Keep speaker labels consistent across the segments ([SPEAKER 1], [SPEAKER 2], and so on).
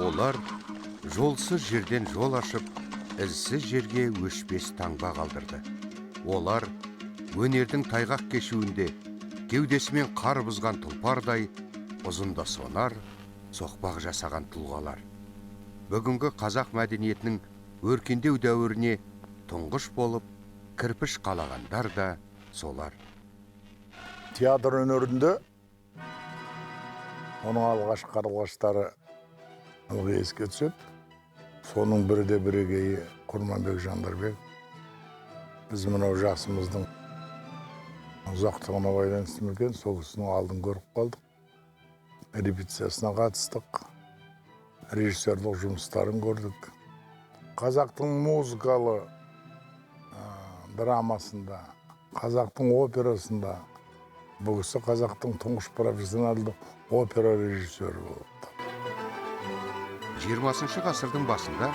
[SPEAKER 1] Олар жолсыз жерден жол ашып, ізсіз жерге өшпес таңба қалдырды. Олар өнердің тайғақ кешуінде кеудесімен қар бұзған тұлпардай ұзын да сонар соқпақ жасаған тұлғалар. Бүгінгі қазақ мәдениетінің өркендеу дәуіріне тұңғыш болып кірпіш қалағандар да солар.
[SPEAKER 2] Театр өнерінде оның алғашқы қарлығаштары ылғи еске түседі. Соның бірі де бірегейі Құрманбек Жандарбек. Біз мынау жасымыздың ұзақтығына байланысты ма екен, сол кісінің алдын көріп қалдық. Репетициясына қатыстық, режиссерлық жұмыстарын көрдік. Қазақтың музыкалы драмасында, қазақтың операсында бұл кісі қазақтың тұңғыш профессионалды опера режиссері болды.
[SPEAKER 1] 20 ғасырдың басында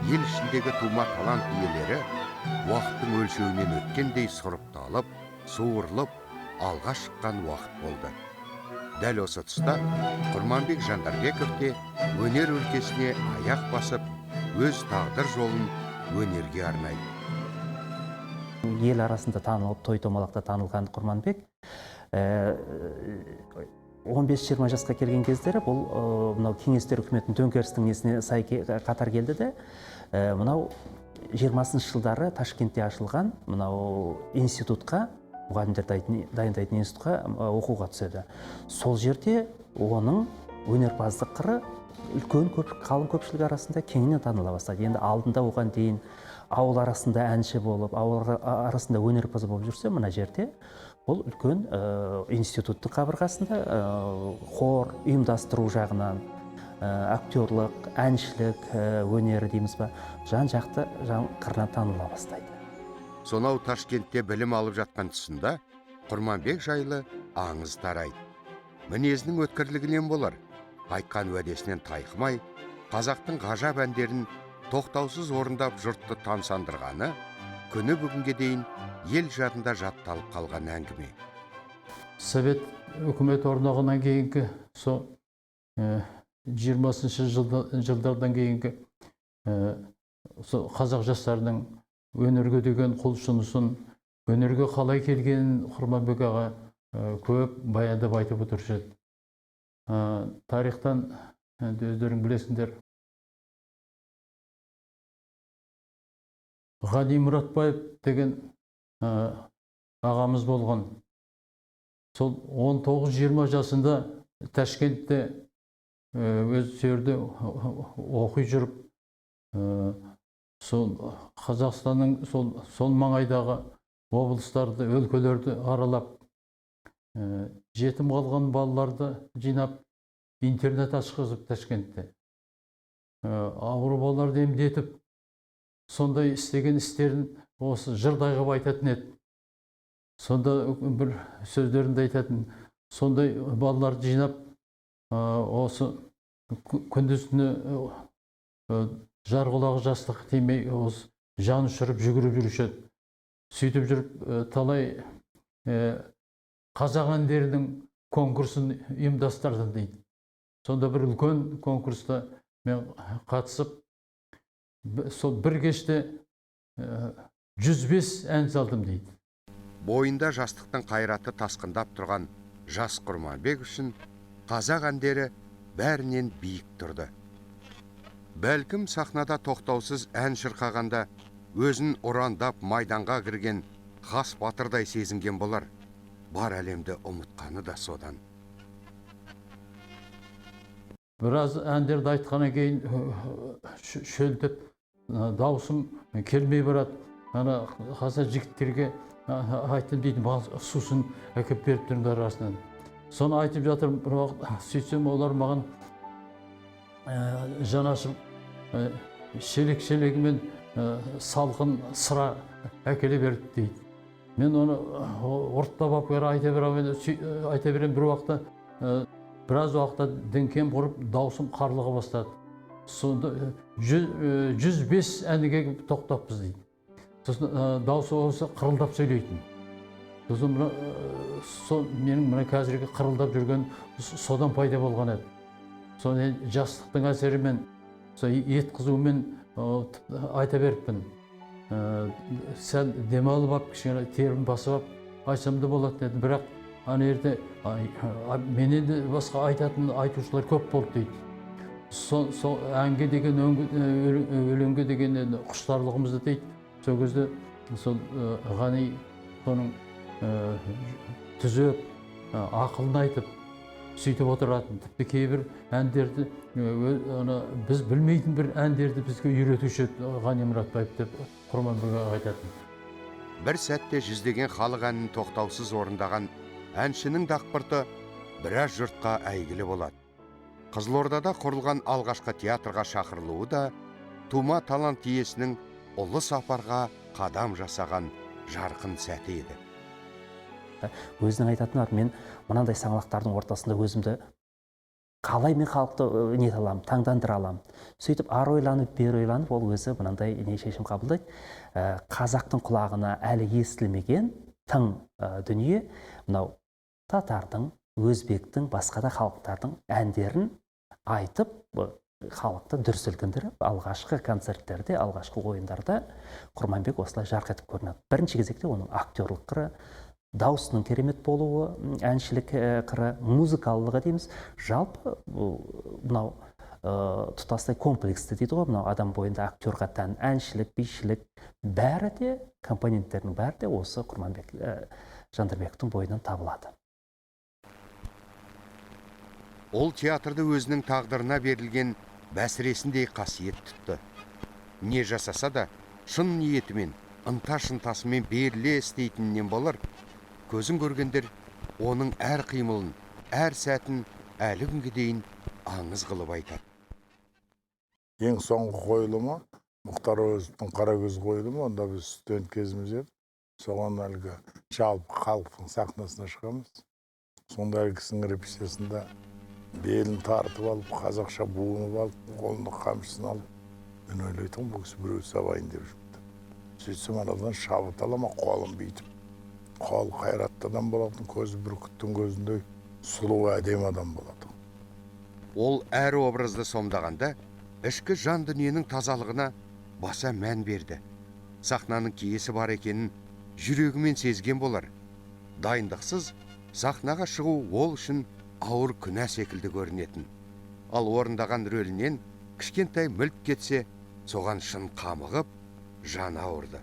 [SPEAKER 1] ел ішіндегі тума талант иелері уақыттың өлшеуінен өткендей сұрыпталып, суырылып, алға шыққан уақыт болды. Дәл осы тұста Құрманбек Жандарбеков те өнер өлкесіне аяқ басып, өз тағдыр жолын өнерге арнайды.
[SPEAKER 3] Ел арасында танылып, той томалақта танылған Құрманбек 15-20 жасқа келген кездері бұл мынау кеңестер үкіметінің төңкерістің несіне сай қатар келді де, мынау 20 жылдары Ташкентте ашылған мынау институтқа, мұғалімдер дайындайтын институтқа оқуға түседі. Сол жерде оның өнерпаздық қыры үлкен көп, қалың көпшілік арасында кеңінен таныла бастады. Енді алдында оған дейін ауыл арасында әнші болып, ауыл арасында өнерпаз болып жүрсе, мына жерде бұл үлкен институттың қабырғасында хор ұйымдастыру жағынан, актерлық, әншілік өнері дейміз ба, жан-жақты жан қырынан таныла бастайды.
[SPEAKER 1] Сонау Ташкентте білім алып жатқан тұсында Құрманбек жайлы аңыз тарайды. Мінезінің өткірлігінен болар, айтқан уәдесінен тайқымай, қазақтың ғажап әндерін тоқтаусыз орындап жұртты тамсандырғаны күні бүгінге дейін ел жадында жатталып қалған әңгіме.
[SPEAKER 4] Совет үкіметі орнағаннан кейінгі со 20-шы жылдардан кейінгі со қазақ жастарының өнерге деген құлшынысын, өнерге қалай келгенін Құрманбек аға көп баяндап айтып отырушы еді. Тарихтан енді өздерің білесіңдер. Ғани Мұратбаев деген ағамыз болған. Сол 19-20 жасында Ташкентте өз жерде оқи жүріп, сол Қазақстанның сол маңайдағы облыстарды, өлкелерді аралап, жетім қалған балаларды жинап, интернат ашқызып Ташкентте. Ауру балаларды емдетіп, сондай істеген істерін осы жырдай қылып айтатын еді. Сонда бір сөздерінде айтатын, сондай балаларды жинап, осы күндіз түні жар құлағы жастық тимей, осы жан ұшырып жүгіріп жүруші еді. Сөйтіп жүріп, талай қазақ әндерінің конкурсын ұйымдастырдым дейді. Сонда бір үлкен конкурста мен қатысып, сол бір кеште 105 ән салдым дейді.
[SPEAKER 1] Бойында жастықтың қайраты тасқындап тұрған жас Құрманбек үшін қазақ әндері бәрінен биік тұрды. Бәлкім сахнада тоқтаусыз ән шырқағанда өзін ұрандап майданға кірген хас батырдай сезінген болар. Бар әлемді ұмытқаны да содан.
[SPEAKER 4] Біраз әндерді айтқаннан кейін шөлдеп, дауысым келмей барады. Ана қазір жігіттерге айттым дейді, маған сусын әкеп беріп тұрыңдар арасынан. Соны айтып жатырмын, бір уақыт сөйтсем олар маған жанашып, шелек-шелегімен салқын сыра әкеле берді дейді. Мен оны ұрттап алып бері айта беремін, айта беремін. Бір уақытта, біраз уақытта діңкем құрып, даусым қарлыға бастады. Сонда 105 әнге тоқтаппыз дейді. Сосын даусы осы қырылдап сөйлейтін. Сосын мына, сол менің мына қазіргі қырылдап жүрген содан пайда болған еді. Соны жастықтың әсерімен, сол ет қызуымен айта беріппін. Сәл демалып алып, кішкене терім басып алып айтсам да болады деді. Бірақ ана жерде менен де басқа айтатын айтушылар көп болды дейді. Сол әнге деген, өлеңге деген құштарлығымызды дейді. Сол кезде сол Ғани соның түзеп, ақылын айтып, сөйтіп отыратын. Тіпті кейбір әндерді, біз білмейтін бір әндерді бізге үйретуші еді Ғани Мұратбаев деп Құрманбек аға айтатын.
[SPEAKER 1] Бір сәтте жүздеген халық әнін тоқтаусыз орындаған әншінің дақпырты біраз жұртқа әйгілі болады. Қызылордада құрылған алғашқы театрға шақырылуы да тума талант иесінің ұлы сапарға қадам жасаған жарқын сәті еді.
[SPEAKER 3] Өзінің айтатыны бар, мен мынандай саңлақтардың ортасында өзімді қалай мен халықты нете аламын, таңдандыра аламын. Сөйтіп ары ойланып, бері ойланып, ол өзі мынандай не шешім қабылдайды. Қазақтың құлағына әлі естілмеген тың дүние, мынау татардың, өзбектің, басқа да халықтардың әндерін айтып, халықты дүр сілкіндіріп, алғашқы концерттерде, алғашқы ойындарда Құрманбек осылай жарқ етіп көрінеді. Бірінші кезекте оның актерлық қыры, дауысының керемет болуы, әншілік қыры, музыкалдығы дейміз. Жалпы мынау тұтастай комплексті дейді ғой, мынау адам бойында актерға тән әншілік, бишілік, бәрі де, компоненттерінің бәрі де осы Құрманбек Жандарбековтың бойынан табылады.
[SPEAKER 1] Ол театрды өзінің тағдырына берілген бәсіресіндей қасиет тұтты. Не жасаса да, шын ниетімен, ынта-шынтасымен беріле істейтінінен болар, көзін көргендер оның әр қимылын, әр сәтін әлі күнге дейін аңыз қылып айтады.
[SPEAKER 2] Ең соңғы қойылымы Мұхтар Әуезовтің Қарагөз қойылымы, онда біз студент кезіміз еді. Соған әлгі жалпы халықтың сахнасына шығамыз. Сонда әлгісінің репетициясында белін тартып алып, қазақша буынып алып, қолында қамшысын алып, мен ойлайтынмын, бұл кісі біреу сабайын деп жүріпті. Сөйтсем анадан шабыт ала ма, қолын бүйтіп. Қол қайратты адам болатын, көзі бүркіттің көзіндей сұлу әдемі адам болатын.
[SPEAKER 1] Ол әр образды сомдағанда ішкі жан дүниенің тазалығына баса мән берді. Сахнаның киесі бар екенін жүрегімен сезген болар. Дайындықсыз сахнаға шығу ол үшін ауыр күнә секілді көрінетін. Ал орындаған рөлінен кішкентай мүлт кетсе, соған шын қамығып, жаны ауырды.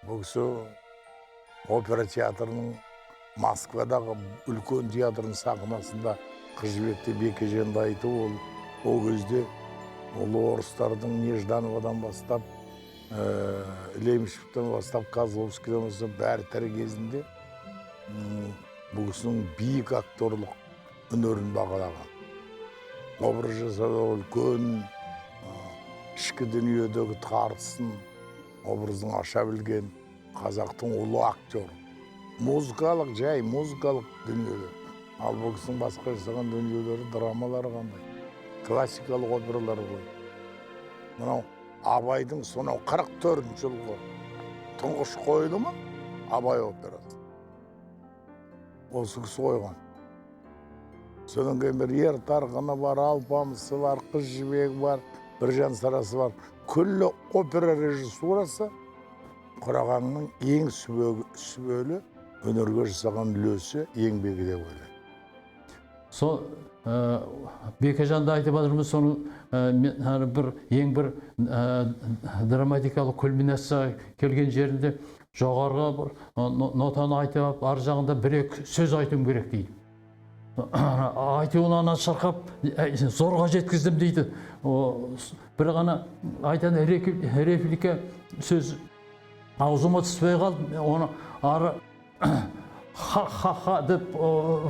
[SPEAKER 2] Бұл кісі опера театрының Москвадағы үлкен театрының сахнасында Қыз Жібекте Бекежанды айту, ол кезде ол орыстардың Неждановадан бастап, Лемешевтен бастап, Козловскийден бастап, бәрі тірі кезінде бұл кісінің биік актерлық өнерін бағалаған. Образ жасады, үлкен ішкі дүниедегі тартысын, образын аша білген қазақтың ұлы актері. Музыкалық жай, музыкалық дүниелер. Ал бұл кісінің басқа жасаған дүниелері, драмалары қандай? Классикалық опералар ғой. Мынау Абайдың сонау 44 жылғы тұңғыш қойылымы Абай операсы. Осы кісі қойған. Содан кейін бір Ер Тарғыны бар, Алпамысы бар, Қыз Жібегі бар, Біржан Сарасы бар. Күллі опера режиссурасы Құрағаңның ең сүбелі өнерге жасаған үлесі, еңбегі деп ойлаймын.
[SPEAKER 4] Сол Бекежанды айтып жатырмыз, соның бір ең бір драматикалық кульминация келген жерінде жоғарғы бір нотаны айтып алып, ар жағында бір-екі сөз айтуым керек дейді. Айтуын ана шырқап, зорға жеткіздім дейді. Бір ғана айтқан реплика сөз аузыма түспей қалды, оны ары ха-ха-ха деп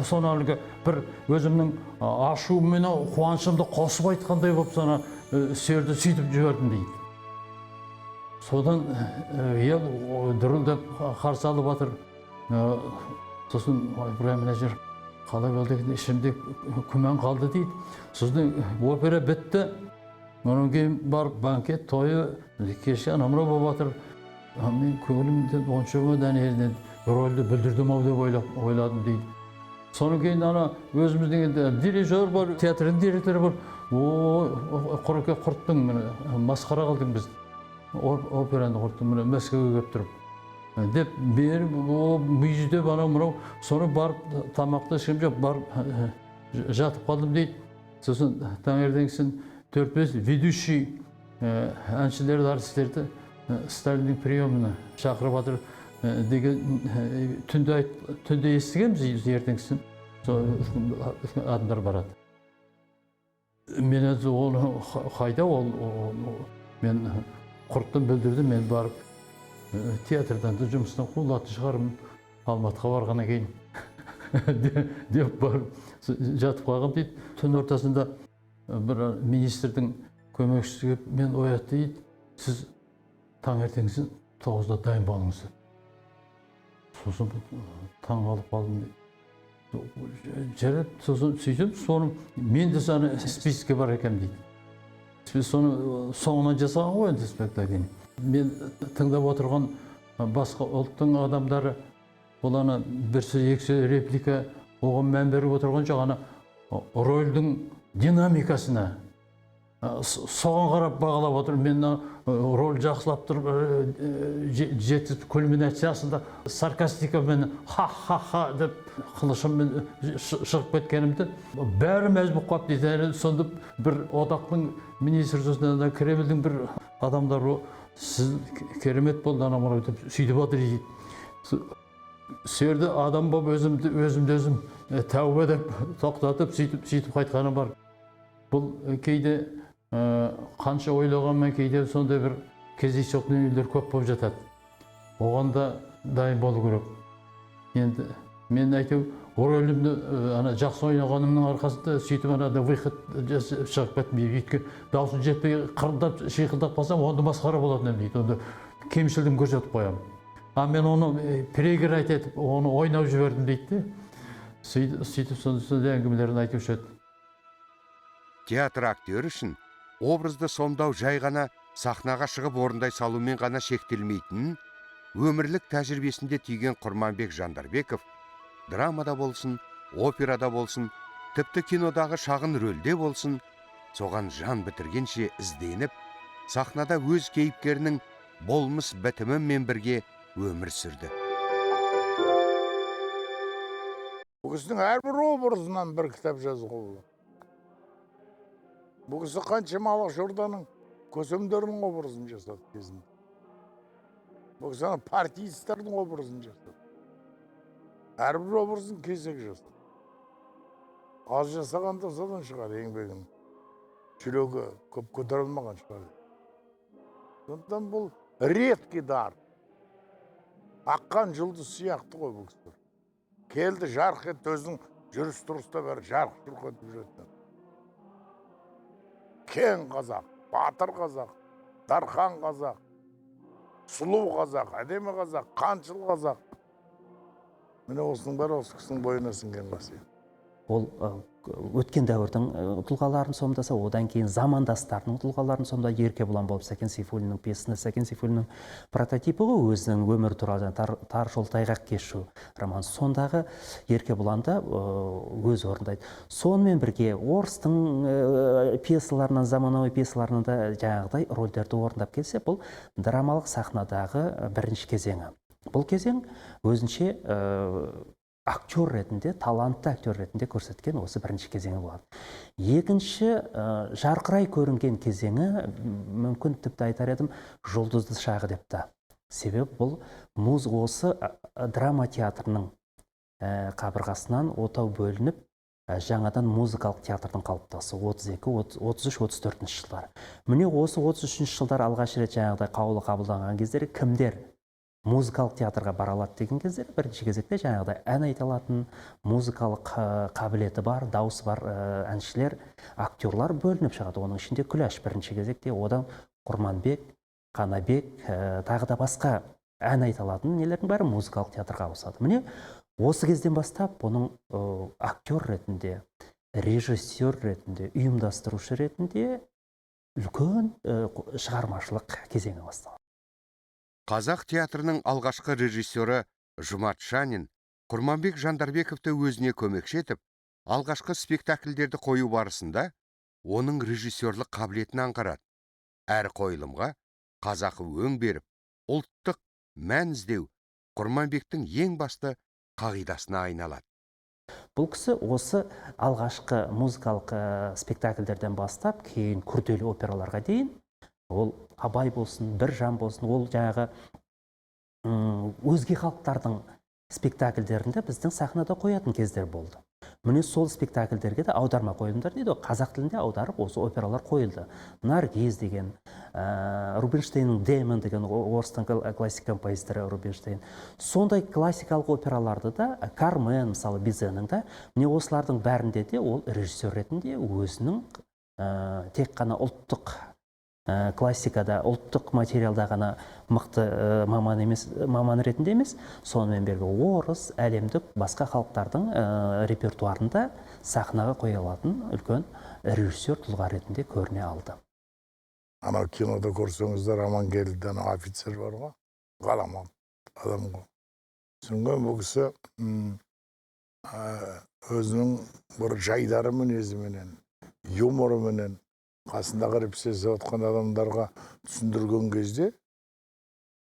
[SPEAKER 4] соны әлгі бір өзімнің ашуым мен қуанышымды қосып айтқандай болып соны сөзді сөйтіп жібердім дейді. Содан ел дүрілдеп қарсы алып жатыр. Сосын ойбай, мына жер қалай болды екен, ішімде күмән қалды дейді. Сосын опера бітті. Одан кейін барып банкет тойы кеше анау мынау болып жатыр. Мен көңілімде онша болмады, ана жерден рөлді бүлдірдім ау деп ойладым дейді. Содан кейін ана өзіміздің енді дирижер бар, театрдың директоры бар. О, Құреке, құрттың, міне, масқара қылдың бізді, операны құрттың, міне, Мәскеуге келіп тұрып деп беріп, о, мүйіздеп, анау мынау. Соны барып тамақты ішкем жоқ, барып жатып қалдым дейді. Сосын таңертеңгісін төрт бес ведущий әншілерді, артистерді Сталиннің приемына шақырып жатыр деген түнде естігенбіз. Ертеңгісін сол үлкен адамдар барады. Мен енді оны қайда ол, мен құрттым, бүлдірдім, мен барып театрдан да, жұмыстан қуылатын шығармын Алматыға барғаннан кейін деп барып жатып қалғанмын дейді. Түн ортасында бір министрдің көмекшісі келіп мен оятты дейді: «Сіз таңертеңгісін 9-да дайын болыңыз», – деп. Сосын таң қалып қалдым дейді. Жарайды, сосын сөйтіп соны мен де ана списокке бар екенмін дейді. Соны соңынан жасаған ғой енді спектакль. Мен тыңдап отырған басқа ұлттың адамдары, ол ана бір сөз, екі сөз, реплика, оған мән беріп отырған жоқ, ана рөлдің динамикасына, соған қарап бағалап отыр. Мен мына роль жақсылап тұрып жеткізіп, кульминациясында саркастикамен ха ха ха деп қылышыммен шығып кеткенімді бәрі мәз болып қалыпты дейді. Әлі сонда бір одақтың министрі, сосын ана Кремльдің бір адамдары: «Сіз керемет болды, анау мынау», – деп сөйтіп отыр дейді. Сол жерде адам болып өзімді өзімді өзім тәуба деп тоқтатып, сөйтіп қайтқаным бар. Бұл кейде қанша ойлағанмен, кейде сондай бір кездейсоқ дүниелер көп болып жатады, оған да дайын болу керек. Енді мен әйтеуір рөлімді ана жақсы ойнағанымның арқасында сөйтіп анада выход шығып кеттім дейді. Өйткені дауысым жетпей, қырылдап, шиқылдап қалсам, онда масқара болатын едім дейді, онда кемшілігімді көрсетіп қоямын. А мен оны переиграть етіп, оны ойнап жібердім дейді де. Сөйтіп сондай әңгімелерін айтушы еді.
[SPEAKER 1] Театр актері үшін образды сомдау жай ғана сахнаға шығып орындай салумен ғана шектелмейтінін өмірлік тәжірибесінде түйген Құрманбек Жандарбеков драмада болсын, операда болсын, тіпті кинодағы шағын рөлде болсын, соған жан бітіргенше ізденіп, сахнада өз кейіпкерінің болмыс бітімімен бірге өмір сүрді.
[SPEAKER 2] Бұл кісінің әрбір образынан бір кітап жазуға болады. Бұл кісі қаншама Алашорданың көсемдерінің образын жасады кезінде. Бұл кісі ана партиецтердің образын жасады. Әрбір образын кезек жасады. Аз жасаған да содан шығар, еңбегін. Жүрегі көп көтере алмаған шығар. Сондықтан бұл редкий дар. Аққан жұлдыз сияқты ғой бұл кісілер. Келді, жарқ етті, өзінің жүріс тұрыста бәрі жарқ жұрқ етіп жүретін. Кең қазақ, батыр қазақ, дархан қазақ, сұлу қазақ, әдемі қазақ, қаншыл қазақ. Міне, осының бәрі осы кісінің бойына сіңген қасиет.
[SPEAKER 3] Ол өткен дәуірдің тұлғаларын сомдаса, одан кейін замандастарының тұлғаларын сомдады. Еркебұлан болып Сәкен Сейфуллиннің пьесасында, Сәкен Сейфуллиннің прототипі ғой, өзінің өмірі туралы жаңа «Тар жол тайғақ кешу» роман. Сондағы Еркебұланды өзі орындайды. Сонымен бірге орыстың пьесаларынан, заманауи пьесаларынан да жаңағыдай рөлдерді орындап келсе, бұл драмалық сахнадағы бірінші кезеңі. Бұл кезең өзінше актер ретінде, талантты актер ретінде көрсеткен осы бірінші кезеңі болады. Екінші жарқырай көрінген кезеңі, мүмкін тіпті айтар едім, жұлдызды шағы деп та. Себебі бұл осы драма театрының қабырғасынан отау бөлініп, жаңадан музыкалық театрдың қалыптасуы 32, 33, 34 жылдары. Міне, осы 33 жылдар алғаш рет жаңағыдай қаулы қабылданған кездері кімдер музыкалық театрға бара алады деген кездері бірінші кезекте жаңағыдай ән айта алатын, музыкалық қабілеті бар, дауысы бар әншілер, актерлар бөлініп шығады. Оның ішінде Күләш бірінші кезекте, одан Құрманбек, Қанабек, тағы да басқа ән айта алатын нелердің бәрі музыкалық театрға ауысады. Міне, осы кезден бастап бұның актер ретінде, режиссер ретінде, ұйымдастырушы ретінде үлкен шығармашылық кезеңі басталады.
[SPEAKER 1] Қазақ театрының алғашқы режиссері Жұмат Шанин. Құрманбек Жандарбековті өзіне көмекші етіп, алғашқы спектакльдерді қою барысында оның режиссерлік қабілетін аңғарады. Әр қойылымға қазақы өң беріп, ұлттық мән іздеу Құрманбектің ең басты қағидасына айналады.
[SPEAKER 3] Бұл кісі осы алғашқы музыкалық спектакльдерден бастап, кейін күрделі операларға дейін, ол Абай болсын, Біржан болсын, ол жаңағы өзге халықтардың спектакльдерінде біздің сахнада қоятын кездер болды. Міне, сол спектакльдерге де аударма қойылымдар дейді ғой, қазақ тілінде аударып осы опералар қойылды. «Наргиз» деген, Рубинштейннің «Демон» деген, орыстың классик композиторы Рубинштейн. Сондай классикалық операларды да, «Кармен», мысалы, Бизенің да, міне, осылардың бәрінде де ол режиссер ретінде өзінің тек қана ұлттық классикада, ұлттық материалда ғана мықты маман емес, маман ретінде емес, сонымен бірге орыс, әлемдік басқа халықтардың репертуарында сахнаға қоя алатын үлкен режиссер тұлға ретінде көріне алды.
[SPEAKER 2] Анау кинода көрсеңіздер, Амангелдіде анау офицер бар ғой, ғаламат адам ғой. Содан бұл кісі өзінің бір жайдары мінезіменен, юморыменен қасындағы репетиция отқан адамдарға түсіндірген кезде,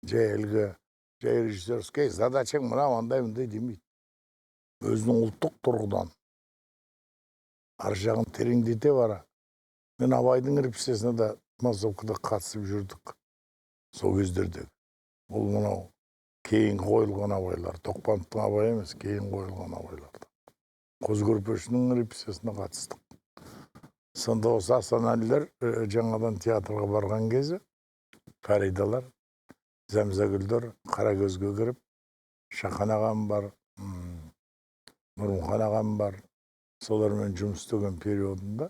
[SPEAKER 2] жай әлгі жай режиссерский задачаң мынау, андай мындай демейді. Өзінің ұлттық тұрғыдан ар жағын тереңдете бара. Мен Абайдың репетициясына да массовкада қатысып жүрдік сол кездерде. Бұл мынау кейін қойылған Абайлар, Тоқпановтың Абайы емес, кейін қойылған Абайлар. Қозы Көрпешінің репетициясына қатыстық. Сонда осы Асанәлілер жаңадан театрға барған кезі, Фаридалар, Зәмзагүлдер Қарагөзге кіріп, Шахан ағам бар, Нұрымхан ағам бар, солармен жұмыс істеген периодында,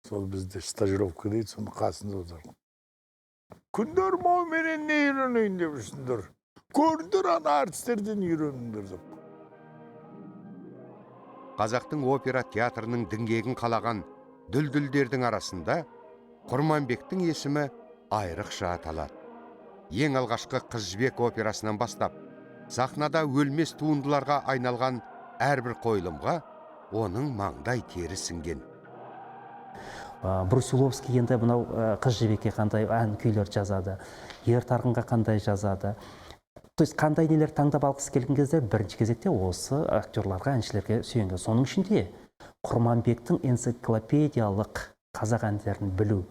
[SPEAKER 2] сол бізде стажировка дейді, соны қасында отырдық. Күндер мо, менен не үйренейін деп жүрсіңдер? Көріңдер, ана әртістерден үйреніңдер деп.
[SPEAKER 1] Қазақтың опера театрының діңгегін қалаған дүлдүлдердің арасында Құрманбектің есімі айрықша аталады. Ең алғашқы «Қыз Жібек» операсынан бастап, сахнада өлмес туындыларға айналған әрбір қойылымға оның маңдай тері сіңген.
[SPEAKER 3] Брусиловский енді мынау «Қыз Жібекке» қандай ән күйлер жазады, «Ер Тарғынға» қандай жазады. То есть қандай нелер таңдап алғысы келген кезде, бірінші кезекте осы актерларға, әншілерге сүйенген. Соның ішінде Құрманбектің энциклопедиялық қазақ әндерін білу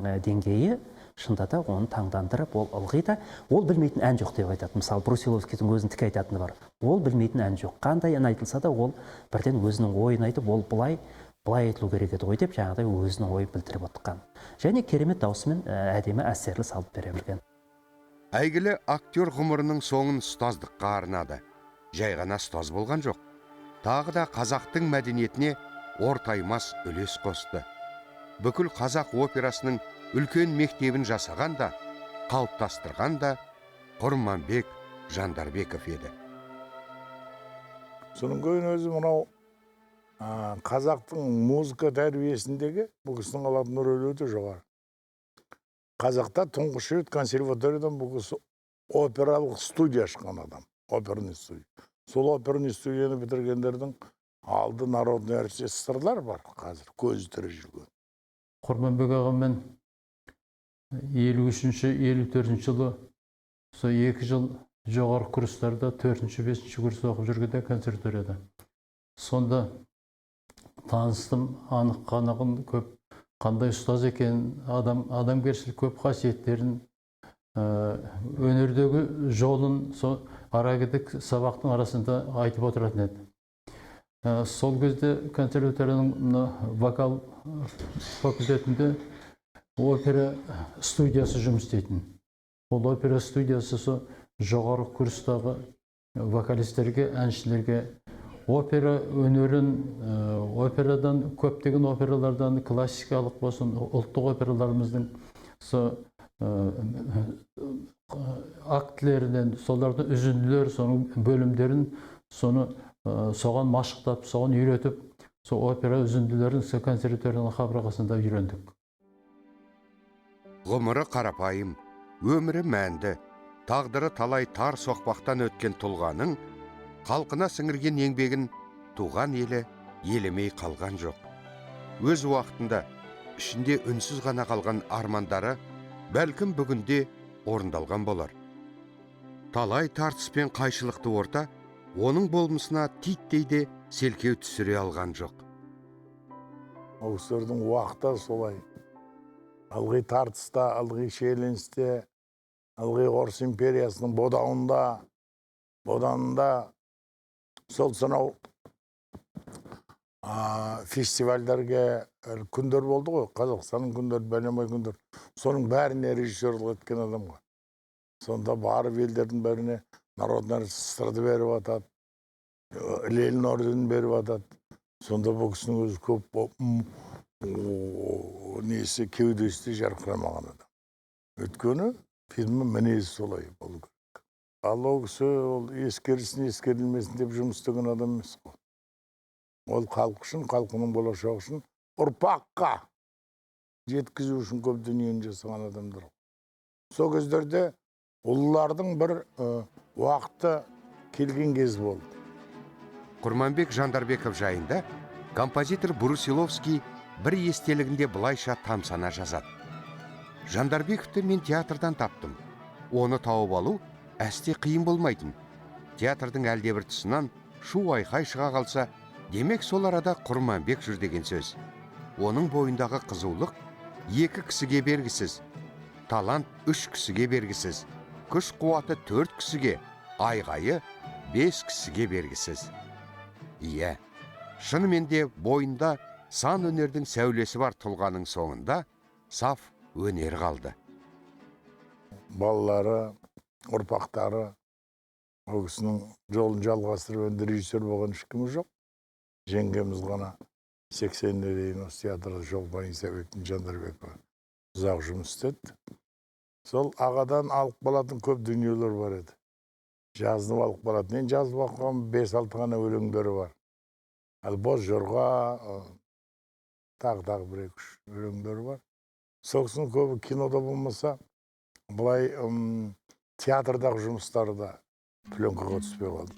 [SPEAKER 3] деңгейі шынында да оны таңдандырып, ол ылғи да ол білмейтін ән жоқ деп айтады. Мысалы, Брусиловскийдің өзінің тіке айтатыны бар: ол білмейтін ән жоқ, қандай ән айтылса да, ол бірден өзінің ойын айтып, ол былай былай айтылу керек еді ғой деп, жаңағыдай өзінің ойын білдіріп отырған және керемет даусымен әдемі, әсерлі салып бере білген.
[SPEAKER 1] Әйгілі актер ғұмырының соңын ұстаздыққа арнады. Жай ғана ұстаз болған жоқ, тағы да қазақтың мәдениетіне ортаймас үлес қосты. Бүкіл қазақ операсының үлкен мектебін жасаған да, қалыптастырған да Құрманбек Жандарбеков еді.
[SPEAKER 2] Содан кейін өзі мынау қазақтың музыка тәрбиесіндегі бұл кісінің алатын рөлі өте жоғары. Қазақта тұңғыш рет консерваториядан бұл кісі опералық студия ашқан адам, оперный студия. Сол оперный студияны бітіргендердің алды народный оркестрлар бар қазір көзі тірі жүрген.
[SPEAKER 4] Құрманбек ағамен 53-, 54-жылы сол 2 жыл жоғары курстарда, төртінші, бесінші курста оқып жүргенде консерваторияда, сонда таныстым. Анық қанығын көп, қандай ұстаз екенін, адам, адамгершілік көп қасиеттерін, өнердегі жолын сол аракідік сабақтың арасында айтып отыратын еді. Сол кезде консерваторияның мына вокал факультетінде опера студиясы жұмыс істейтін. Ол опера студиясы сол жоғары курстағы вокалистерге, әншілерге опера өнерін, операдан, көптеген опералардан, классикалық болсын, ұлттық операларымыздың сол актілерінен, солардың үзінділер, соның бөлімдерін, соны соған машықтап, соған үйретіп, сол опера үзінділерін сол консерваторияның қабырғасында үйрендік.
[SPEAKER 1] Ғұмыры қарапайым, өмірі мәнді, тағдыры талай тар соқпақтан өткен тұлғаның Халқына сіңірген еңбегін туған елі елемей қалған жоқ. Өз уақытында ішінде үнсіз ғана қалған армандары бәлкім бүгінде орындалған болар. Талай тартыс пен қайшылықты орта оның болмысына титтей де селкеу түсіре алған жоқ.
[SPEAKER 2] Ол кісілердің уақыты солай. Ылғи тартыста, ылғи шиеленісте, ылғи Орыс империясының боданында сол сонау фестивальдерге күндер болды ғой, Қазақстанның күндері, бәленбай күндер. Соның бәріне режиссерлік еткен адам ғой. Сонда барып елдердің бәріне народный артистерді беріп атады, Ленин орденін беріп атады. Сонда бұл кісінің өзі көп несі кеудесі де жарқырамаған адам. Өйткені фильмнің мінезі солай болу керек. Ал ол кісі ол ескерілсін, ескерілмесін деп жұмыс істеген адам емес қой. Ол халық үшін, халқының болашағы үшін, ұрпаққа жеткізу үшін көп дүниені жасаған адамдар. Сол кездерде ұлылардың бір уақыты келген кез болды.
[SPEAKER 1] Құрманбек Жандарбеков жайында композитор Брусиловский бір естелігінде былайша тамсана жазады. Жандарбековті мен театрдан таптым. Оны тауып алу әсте қиын болмайтын. Театрдың әлдебір тұсынан шу айқай шыға қалса, демек сол арада Құрманбек жүр деген сөз. Оның бойындағы қызулық екі кісіге бергісіз, талант үш кісіге бергісіз, күш қуаты төрт кісіге, айғайы 5 кісіге бергісіз. Иә, шынымен де бойында сан өнердің сәулесі бар тұлғаның соңында саф өнер қалды.
[SPEAKER 2] Балалары, ұрпақтары ол кісінің жолын жалғастырып енді режиссер болған ешкімі жоқ. Жеңгеміз ғана 80-ге дейін осы театрда Шолпан Исабекпен Жандарбекова ұзақ жұмыс істеді. Сол ағадан алып қалатын көп дүниелер бар еді. Жазынып алып қалатын. Мен жазып алған 5-6 ғана өлеңдері бар. Ал Боз жорға, тағы бір-екі үш өлеңдері бар. Сол кісінің көбі кинода болмаса, былай театрдағы жұмыстары да пленкаға түспей қалды.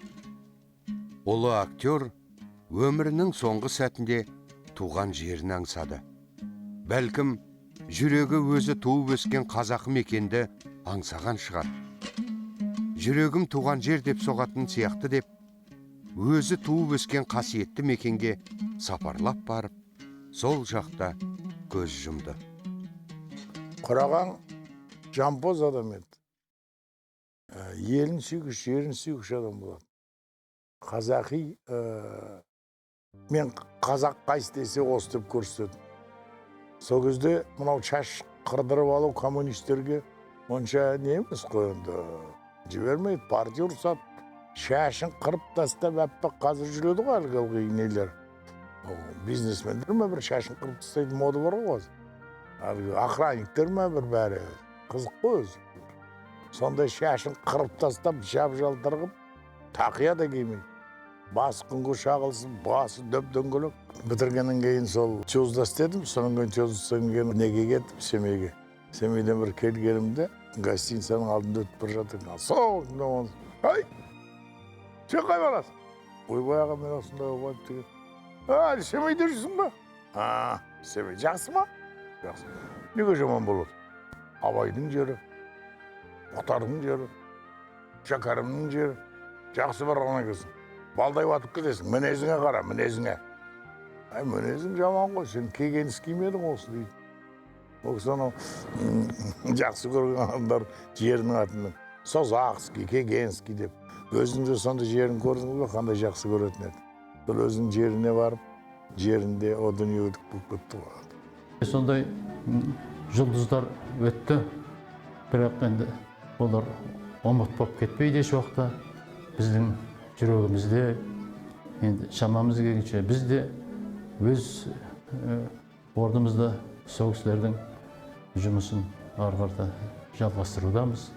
[SPEAKER 1] Ұлы актер өмірінің соңғы сәтінде туған жерін аңсады. Бәлкім, жүрегі өзі туып өскен қазақы мекенді аңсаған шығар. Жүрегім туған жер деп соғатын сияқты деп, өзі туып өскен қасиетті мекенге сапарлап барып, сол жақта көз жұмды.
[SPEAKER 2] Құраған жампоз адам еді. Елін сүйгіш, жерін сүйгіш адам болады. Қазақи, мен қазақ қайсы десе осы деп көрсетеді. Сол кезде мынау шаш қырдырып алу коммунистерге онша не емес қой енді. Жібермейді, партия ұрсады. Шашын қырып тастап әппақ қазір жүреді ғой әлгі ылғи нелер. Бизнесмендер ме бір шашын қырып тастайтын мода бар ғой қазір. Әлгі охранниктер ме бір бәрі. Қызық қой өзі. Сондай шашын қырып тастап, жап-жалтыр қылып, тақия да кимейді. Басы күнге шағылсын, басы дөп-дөңгелек. Бітіргеннен кейін сол ТЮЗда істедім, содан кейін ТЮЗда істегеннен кейін неге кеттім, Семейге. Семейден бір келгенімде гостиницаның алдында өтіп бара жатыр. Сол, ай, сен қай барасың? Ойбай аға, мен осындай ойбай деген. Әлі Семейде жүрсің ба? А, Семей жақсы ма? Жақсы. Неге жаман болады? Абайдың жері, Мұхтардың жері, Шәкәрімнің жері. Жақсы барған екенсің. Балдай батып кетесің, мінезіңе қара, мінезіңе. Әй, мінезің жаман ғой, сен кегеніс кимедің осы дейді. Ол кісі анау жақсы көрген адамдар жерінің атымен Созақский, Кегенский деп. Өзінің де сондай жерін көрдіңіз бе, қандай жақсы көретін еді. Сол өзінің жеріне барып, жерінде о дүниелік болып кетті ғой.
[SPEAKER 4] Сондай жұлдыздар өтті, бірақ енді олар ұмыт болып кетпейді еш уақытта. Біздің жүрегімізде енді шамамыз келгенше біз де өз орнымызда сол кісілердің жұмысын ары қарата жалғастырудамыз.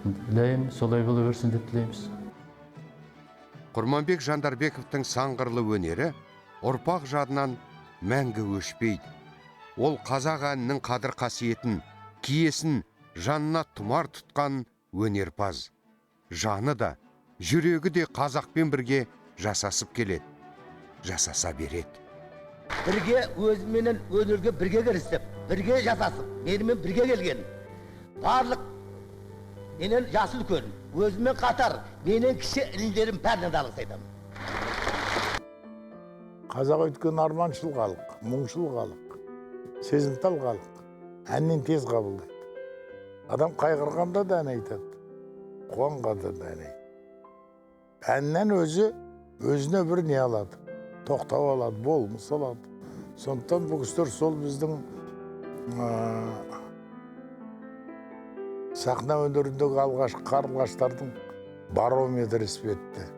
[SPEAKER 4] Тілеймін, солай бола берсін деп тілейміз.
[SPEAKER 1] Құрманбек Жандарбековтың саңғырлы өнері ұрпақ жадынан мәңгі өшпейді. Ол қазақ әнінің қадір қасиетін, киесін жанына тұмар тұтқан өнерпаз. Жаны да, Жүрегі де қазақпен бірге жасасып келеді, жасаса береді.
[SPEAKER 5] Бірге өзіменен өнерге бірге кірісіп, бірге жасасып, менімен бірге келген барлық менен жасы үлкен, өзімен қатар менен кіші інілерім, бәріне де алғыс айтамын.
[SPEAKER 2] Қазақ өйткені арманшыл халық, мұңшыл халық, сезімтал халық, әннен тез қабылдайды. Адам қайғырғанда да ән айтады, қуанғанда да ән айтады. Әннен өзі өзіне бір не алады, тоқтау алады, болмыс алады. Сондықтан бұл кісілер сол біздің сахна өнеріндегі алғашқы қарлығаштардың барометрі іспетті.